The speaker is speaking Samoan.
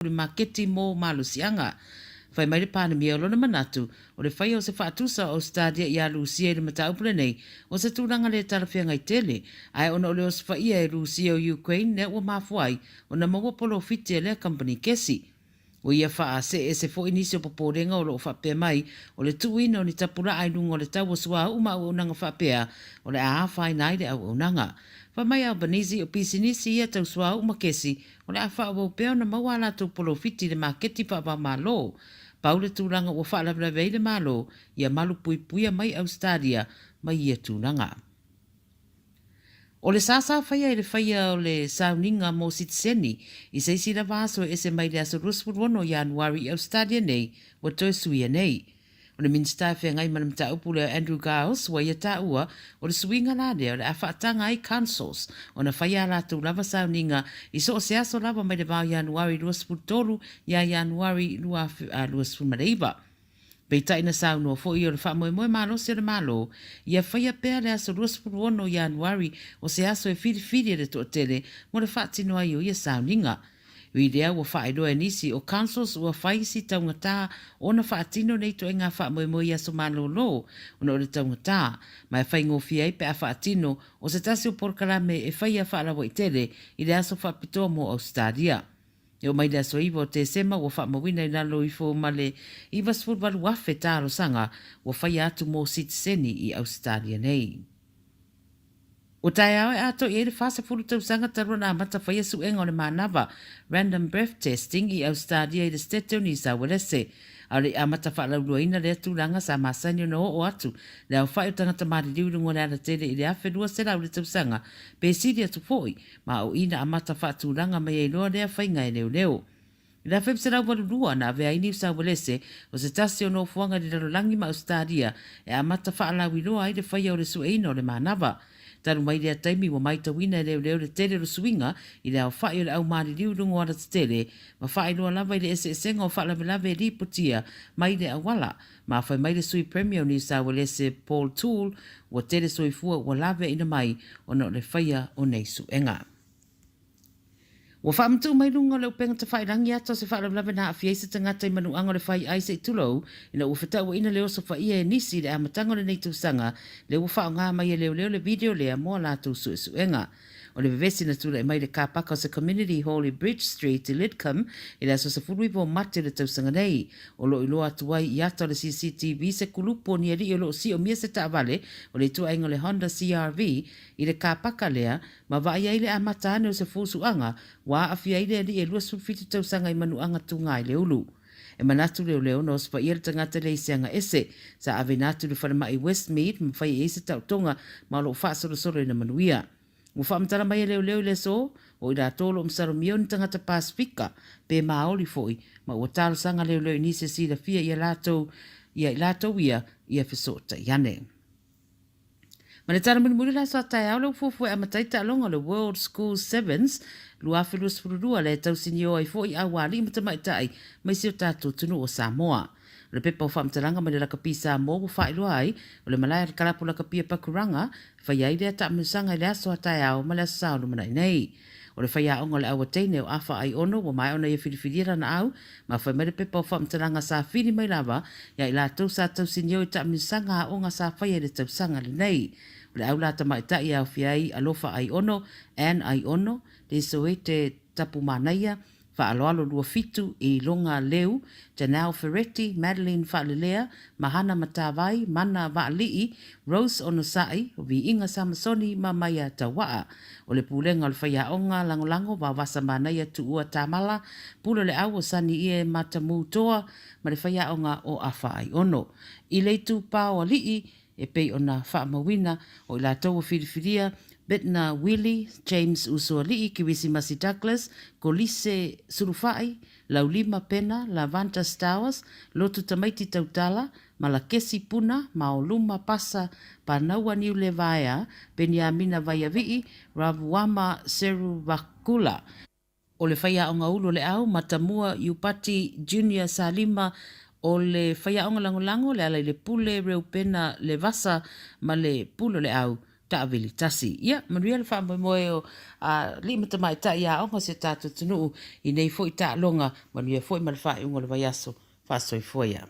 Le maketi mo malosiaga. Fai mai le Palemia o lona manatu, o le faia o se faatusa o Ausetalia iā Lusia i le mataupu lenei, o se tulaga le talafeagai tele, ae ona o le osofaia e Lusia o Ukraine lea ua mafua ai ona maua polofiti a lea kamupani kesi. Ua ia faaseese foi nisi o popolega o lo o faapea mai, o le tuuina o ni tapulaa i luga o le tau o suauu ma auaunaga faapea, o le a afaina ai le auaunaga. Fai mai Albanese, o pisinisi ia tau suauu ma kesi, O le a faaauau pea ona maua a latou polofiti i le maketi faava-o-Malo. Pau le tulaga ua faalavelave ai le Malo, ia malupuipuia mai Ausetalia mai ia tulaga. O le sa sa faia i le faia o le sauniga mo sitiseni i se isi lava aso e ese mai le aso 26 o Ianuari i Ausetalia nei, ua toe suia nei. O le Minisita e feagai ma le mataupu lea o Andrew Giles ua ia taua, o le suiga la lea o le a faataga ai councils ona faia a latou lava sauniga i so o se aso lava mai le va o Ianuari 23 ia Ianuari 2029. Peitai na saunoa foi o le faamoemoe malosi o le Malo ia faia pea le aso 26 o Ianuari o se aso e filifili e le toatele mo le faatino ai o ia sauniga. Ui lea ua faailoa e nisi o councils ua fai si taugata ona faatino nei ituaiga faamoemoe i aso malolo ona o le taugata, ma e faigofie ai pe a faatino o se tasi o polokalame e faia faalauaitele i le aso faapitoa mo Ausetalia. E oo mai le aso 9 o Tesema ua faamauina i lalo ifo ma le 98,000 talosaga ua faia atu mo sitiseni i Ausetalia nei. Ua taeao e atoa i ai le 40 tausaga talu ona amata faia suega o le manava, random breath testing, i Ausetalia i le Setete o Niu Sauelese. A o le i amata faalauiloaina lea tulaga sa masani ona oo atu le aofai o tagata maliliu i luga o le alatele i le 1200 le tausaga pe sili atu foi, ma o i na amata faatulaga mai ai loa lea faiga e leoleo. I le 1982, na avea ai Niu Sauelese o se tasi o nofoaga i le lalolagi ma Ausetalia e amata faalauiloa ai le faia o le sueina o le manava. Talu mai lea taimi ua maitauina e leoleo le tele o le suiga i le aofai o le au maliliu i luga o alatetele ma faailoa lava i le eseesega o faalavelave e lipotia mai le auala. Ma fai mai le Sui Premier o Niu Sauelese Paul Toole ua tele soifua ua laveaina mai ona o le faia o nei suega. Ua faamatuu mai luga o le upega tafailangi ata o se faalavelave na aafia ai se tagata i manuaga o le fai ai se i tulou ina ua fetauaina le oso faia e nisi i le amataga o lenei tausaga lea ua faaaoga mai e leoleo le video lea mo a latou suesuega. O le vevesi na tulai mai i le kāpaka o se Community Hall i Bridge Street i Lidcombe i le aso 19 o Mate o le tausaga nei. O lo o iloa atu ai i ata o le CCTV se kulupu o ni alii o lo o siomia se taavale o le ituaiga o le Honda CRV i le kāpaka lea Ma vaai ai le amata ane o se fusuaga ua aafia ai le alii e 27 tausaga i Manuaga Tūgā i le ulu. E manatu leoleo na osofaia le tagata lea i se aga ese. Sa aveina atu i le falemai Westmead ma fai i ai se taotoga ma o lo o faasolosolo ina manuia. Ua faamatala mai e leoleo i le aso, o i latou o lo o masalomia o ni tagata Pasefika pe Māori foi, ma ua talosaga leoleo i nisi e silafia ia latou ia i latou ia ia fesootai ane. Ma le tala mulimuli o le aso a taeao lea ua fuafua e amata ai taaloga o le World Schools Sevens 2022 lea e tausinio ai foi aualii ma tamaitai mai si o tatou atunuu o Samoa. O le pepa o faamatalaga mai le Lakapi Samoa ua faailoa ai, o le malae a le kalapu lakapi a Pakuranga e faia ai lea taamilosaga i le aso a taeao ma le aso Sa o lumanai nei. O le faiaoga o le Auateine o Afa Aiono ua maea ona ia filifilia lana au, ma fai mai le pepa o faamatalaga sa fili mai lava ia i latou sa tausinio i taamilosaga aoga sa faia i le tausaga lenei. O le au la tamaitai e aofia ai Alofa Aiono, Ann Aiono, Lisoete Tapumanaia, Faaaloalo Luafitu, Iloga Leu, Janelle Ferretti, Madeline Faalelea, Mahana Matavai, Mana Vaalii, Rose Onosai, Viiga Samasoni ma Maia Tauaa. O le Pulega o le Faiaoga Lagolago Vaovasa Manaia Tuua Tamala, Pule o le Au o Sani Ie Matamu Toa ma le Faiaoga o Afa Aiono. I le itupa o alii, e pei ona faamauina, o i latou ua filifilia, Bitner Willie, James Usoalii, Kirisimasi Douglas, Kolise Sulufai, Laulima Pena, Lavanta Stowers, Lotu Tamaiti Tautala, Malakesi Puna, Maoluma Pasa, Panaua Niulevaea, Peniamina Vaiavii, Ravuama Seruvakula. O le faiaoga ulu o le au, Matamua Iupati Junior Salima, o le faiaoga lagolago, Lealailepule Reupena Levasa ma le pule o le au, taavili tasi. Ia, manuia le faamoemoe o alii ma tamaitai aoga o si o tatou atunuu i nei foi taaloga, manuia foi ma le faaiuga o le vaiaso. Faasoifua ia.